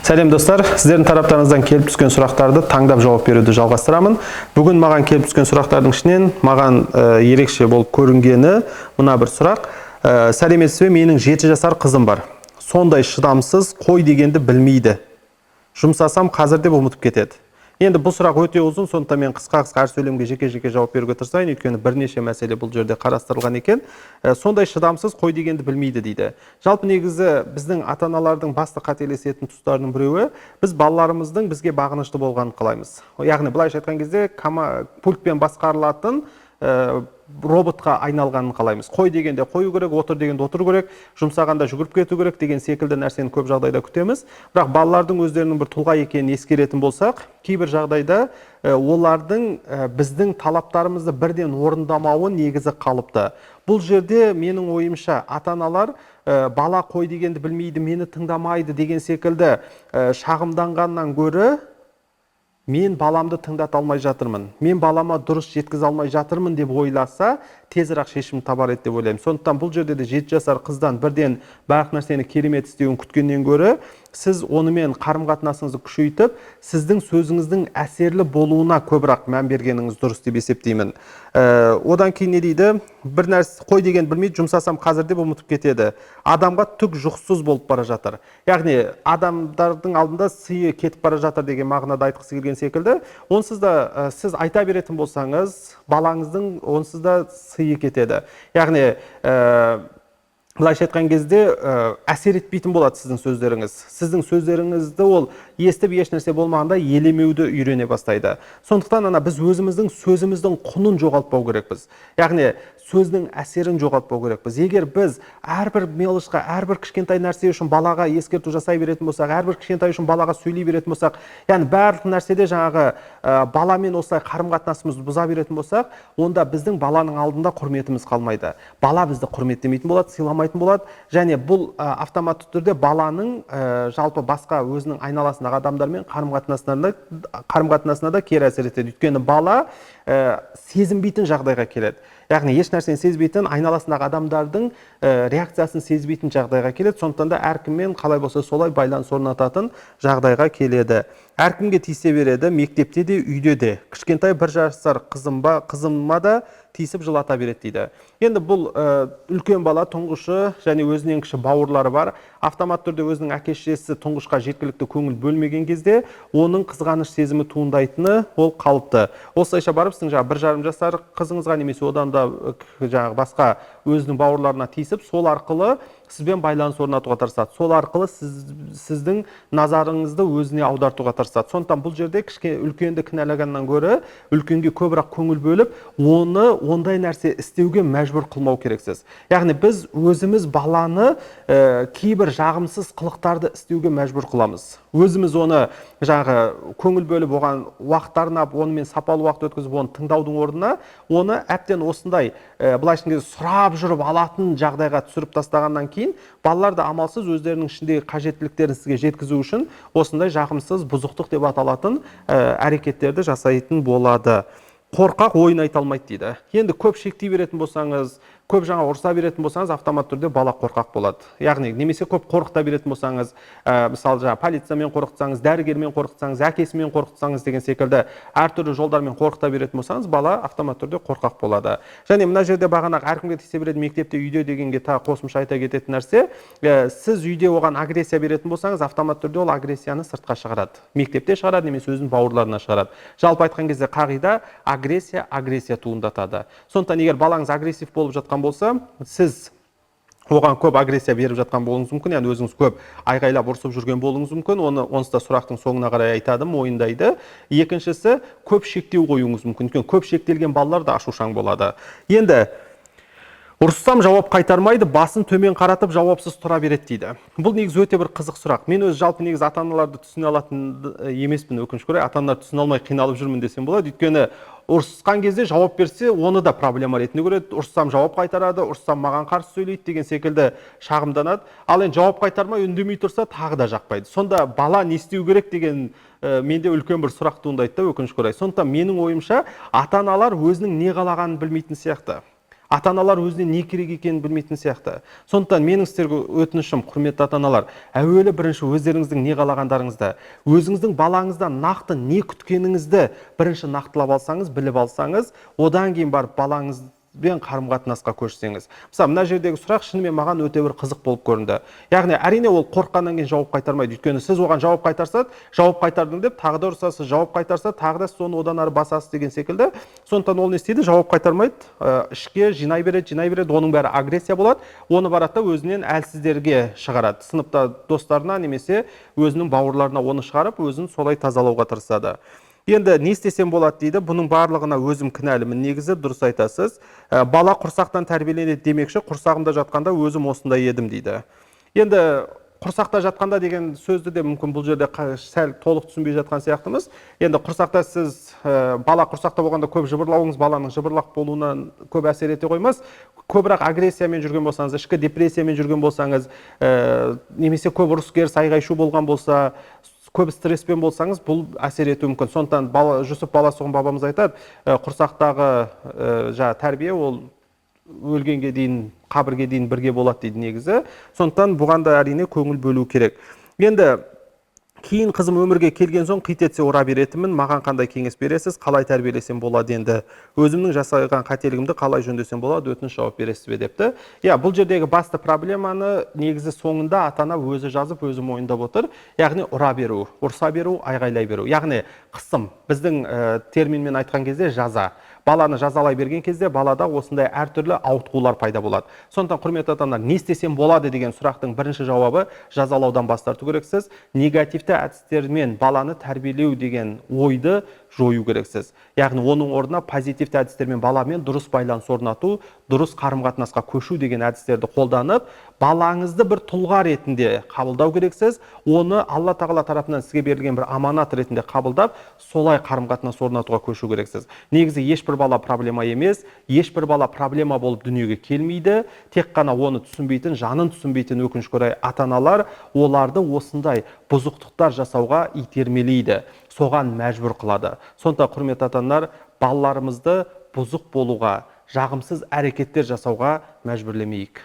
Сәлем, достар! Сіздердің тараптарыңыздан келіп түскен сұрақтарды таңдап жауап беруді жалғастырамын. Бүгін маған келіп түскен сұрақтардың ішінен маған ерекше болып көрінгені мына бір сұрақ. Сәлеметсіз бе, менің 7 жасар қызым бар. Сондай шыдамсыз, қой дегенді білмейді. Жұмсасам, қазір деп ұмытып кетеді. Енді бұл сұрақ өте ұзын, сондықтан мен қысқа қысқа әр сөйлемге жеке жеке жауап беруге тырысайын, өйткені бірнеше мәселе бұл жерде қарастырылған екен. Сондай шыдамсыз, қой дегенді білмейді дейді. Жалпы, негізі біздің ата аналардың басты қателесетін тұстарының біреуі: біз балаларымыздың бізге бағынышты болғанын қалаймыз. Яғни былайша айтқан кезде, пультпен басқарылатын роботқа айналғанын қалаймыз. Қой дегенде қою керек, отыр дегенде отыру керек, жұмсағанда жүгіріп кету керек деген секілді нәрсені көп жағдайда күтеміз. Бірақ балалардың өздерінің бір тұлға екенін ескеретін болсақ, кейбір жағдайда олардың біздің талаптарымызды бірден орындамауы негізі қалыпты. Бұл жерде, менің ойымша, ата аналар бала қой дегенді білмейді, мені тыңдамайды деген секілді шағымданғаннан гөрі, мен баламды тыңдата алмай жатырмын, мен балама дұрыс жеткізе алмай жатырмын деп ойласа, тезірек шешім табар еді деп ойлаймын. Сондықтан бұл жерде де 7 жасар қыздан бірден барлық нәрсені керемет істеуін күткеннен гөрі, сіз онымен қарым қатынасыңызды күшейтіп, сіздің сөзіңіздің әсерлі болуына көбірек мән бергеніңіз дұрыс деп есептеймін. Одан кейін не дейді? Бір нәрсе, қой деген білмейді, жұмсасам, қазір деп ұмытып кетеді. Адамға түк жұқсыз болып бара жатыр. Яғни адамдардың алдында сыйы кетіп бара жатыр деген мағынада айтқысы келген секілді. Онсыз да сіз айта беретін болсаңыз, балаңыздың онсыз да сыйы кетеді. Яғни былайша айтқан кезде, әсер етпейтін болады сіздің сөздеріңіз. Сіздің сөздеріңізді ол естіп, еш нәрсе болмағанда елемеуді үйрене бастайды. Сондықтан ана біз өзіміздің сөзіміздің құнын жоғалтпау керекпіз, яғни сөздің әсерін жоғалтпау керекпіз. Егер біз әрбір мелочь қа, әрбір кішкентай нәрсе үшін балаға ескерту жасай беретін болсақ, әрбір кішкентай үшін балаға сөйлей беретін болсақ, яғни барлық нәрседе жаңағы баламен осылай қарым қатынасымызды бұза беретін болсақ, онда біздің баланың алдында құрметіміз қалмайды. Бала бізді құрметтемейтін болады, сыйламайтын болады. Және бұл автоматты түрде баланың жалпы басқа өзінің айналасындағы адамдармен қарым қатынасына да кері әсер етеді. Өйткені бала сезінбейтін жағдайға келеді, яғни еш нәрсені сезбейтін, айналасындағы адамдардың реакциясын сезбейтін жағдайға келеді. Сондықтан да әркіммен қалай болса солай байланыс орнататын жағдайға келеді. Әркімге тиісе береді, мектепте де, үйде де. Кішкентай 1 жасар қызым ба, қызыма да тиісіп жылата береді дейді. Енді бұл үлкен бала, тұңғышы және өзінен кіші бауырлары бар. Автоматты түрде өзінің әке шешесі тұңғышқа жеткілікті көңіл бөлмеген кезде, оның қызғаныш сезімі туындайтыны ол қалыпты. Осылайша барып сіздің жаңағы 1,5 жасар қызыңызға немесе одан да жаңағы басқа өзінің бауырларына тиісіп, сол арқылы сізбен байланыс орнатуға тырысады, сол арқылы сіздің назарыңызды өзіне аудартуға тырысады. Сондықтан бұл жерде үлкенді кінәлағаннан гөрі, үлкенге көбірек көңіл бөліп, оны ондай нәрсе істеуге мәжбүр қылмау керексіз. Яғни біз өзіміз баланы кейбір жағымсыз қылықтарды істеуге мәжбүр қыламыз. Өзіміз оны жаңағы көңіл бөліп, оған уақыт арнап, онымен сапалы уақыт өткізіп, оны тыңдаудың орнына, оны әбден осындай былайша айтқан кезде, сұрап жүріп алатын жағдайға түсіріп тастағаннан кейін, балалар да амалсыз өздерінің ішіндегі қажеттіліктерін сізге жеткізу үшін осындай жағымсыз, бұзықтық деп аталатын әрекеттерді жасайтын болады. Қорқақ, ойын айта алмайды дейді. Енді көп шектей беретін болсаңыз, көп жаңа ұрса беретін болсаңыз, автоматты түрде бала қорқақ болады. Яғни немесе көп қорқыта беретін болсаңыз, мысалы, жаңа полициямен қорқытсаңыз, дәрігермен қорқытсаңыз, әкесімен қорқытсаңыз деген секілді әртүрлі жолдармен қорқыта беретін болсаңыз, бала автоматты түрде қорқақ болады. Және мына жерде бағанағы әркімге тиісе береді мектепте, үйде дегенге тағы қосымша айта кететін нәрсе: сіз үйде оған агрессия беретін болсаңыз, автоматты түрде ол агрессияны сыртқа шығарады, мектепте шығарады немесе өзінің бауырларына шығарады. Жалпы айтқан кезде, қағида: агрессия агрессия туындатады. Сондықтан егер балаңыз агрессив болып жатқан болса, сіз оған көп агрессия беріп жатқан болуыңыз мүмкін, яғни өзіңіз көп айғайлап, ұрсып жүрген болуыңыз мүмкін. Оны онсыз да сұрақтың соңына қарай айтады, мойындайды. Екіншісі, көп шектеу қоюыңыз мүмкін, өйткені көп шектелген балалар да ашушаң болады. Енді ұрыссам, жауап қайтармайды, басын төмен қаратып, жауапсыз тұра береді дейді. Бұл негізі өте бір қызық сұрақ. Мен өзі жалпы негізі ата аналарды түсіне алатын емеспін, өкінішке орай, ата аналарды түсіне алмай қиналып жүрмін десем болады. Өйткені ұрысқан кезде жауап берсе, оны да проблема ретінде көреді. Ұрыссам, жауап қайтарады, ұрыссам, маған қарсы сөйлейді деген секілді шағымданады. Ал енді жауап қайтармай, үндемей тұрса, тағы да жақпайды. Сонда бала не істеу керек деген менде үлкен бір сұрақ туындайды да, өкінішке орай. Сондықтан менің ойымша, ата аналар өзінің не қалағанын білмейтін сияқты. Ата-аналар өзіне не керек екенін білмейтін сияқты. Сондықтан менің сіздерге өтінішім, құрметті ата-аналар, әуелі бірінші өздеріңіздің не қалағандарыңызды, өзіңіздің балаңыздан нақты не күткеніңізді бірінші нақтылап алсаңыз, біліп алсаңыз, одан кейін барып балаңызбен қарым-қатынасқа көшсеңіз. Мысалы, мына жердегі сұрақ шынымен маған өте бір қызық болып көрінді. Яғни, әрине, ол қорыққаннан кейін жауап қайтармайды. Өйткені сіз оған жауап қайтарса, жауап қайтардың деп тағы да ұрсасыз, жауап қайтарса, тағы да сіз оны одан ары басасыз деген секілді. Сондықтан ол не істейді? Жауап қайтармайды, ішке жинай береді, жинай береді, оның бәрі агрессия болады. Оны барады да өзінен әлсіздерге шығарады. Сыныпта достарына немесе өзінің бауырларына оны шығарып, өзін солай тазалауға тырысады. Енді не істесем болады дейді, бұның барлығына өзім кінәлімін негізі, дұрыс айтасыз. Бала құрсақтан тәрбиеленеді демекші, құрсағымда жатқанда өзім осындай едім дейді. Енді құрсақта жатқанда деген сөзді де мүмкін бұл жерде сәл толық түсінбей жатқан сияқтымыз. Енді құрсақта сіз, бала құрсақта болғанда көп жыбырлауыңыз баланың жыбырлақ болуынан көп әсер ете қоймас. Көбірек агрессиямен жүрген болсаңыз, ішкі депрессиямен жүрген болсаңыз, немесе көп ұрыс-керіс, айғай-шу болған болса, көп стресспен болсаңыз, бұл әсер етуі мүмкін. Сондықтан Жүсіп Баласағұн бабамыз айтады, құрсақтағы жаңа тәрбие ол өлгенге дейін, қабірге дейін бірге болады дейді негізі. Сондықтан бұған да әрине көңіл бөлу керек. Енді кейін қызым өмірге келген соң қит етсе ұра беретінмін. Маған қандай кеңес бересіз? Қалай тәрбиелесем болады енді? Өзімнің жасаған қателігімді қалай жөндесем болады? Өтініш, жауап бересіз бе депті. Иә, бұл жердегі басты проблеманы негізі соңында ата-ана өзі жазып, өзі мойындап отыр. Яғни ұра беру, ұрса беру, айғайлай беру. Яғни қысым, біздің терминмен айтқан кезде жаза. Баланы жазалай берген кезде балада осындай әртүрлі ауытқулар пайда болады. Сондықтан, құрметті ата-аналар, не істесем болады деген сұрақтың бірінші жауабы жазалаудан бас тарту керексіз. Негативті әдістермен баланы тәрбиелеу деген ойды жою керексіз. Яғни оның орнына позитивті әдістермен баламен дұрыс байланыс орнату, дұрыс қарым-қатынасқа көшу деген әдістерді қолданып, балаңызды бір тұлға ретінде қабылдау керексіз. Оны Алла Тағала тарапынан сізге берілген бір аманат ретінде қабылдап, солай қарым-қатынас орнатуға көшу керексіз. Негізі ешбір бала проблема емес, ешбір бала проблема болып дүниеге келмейді. Тек қана оны түсінбейтін, жанын түсінбейтін, өкінішке орай, ата-аналар оларды осындай бұзықтықтар жасауға итермелейді, соған мәжбүр қылады. Сондықтан, құрметті ата-аналар, балаларымызды бұзық болуға, жағымсыз әрекеттер жасауға мәжбүрлемейік.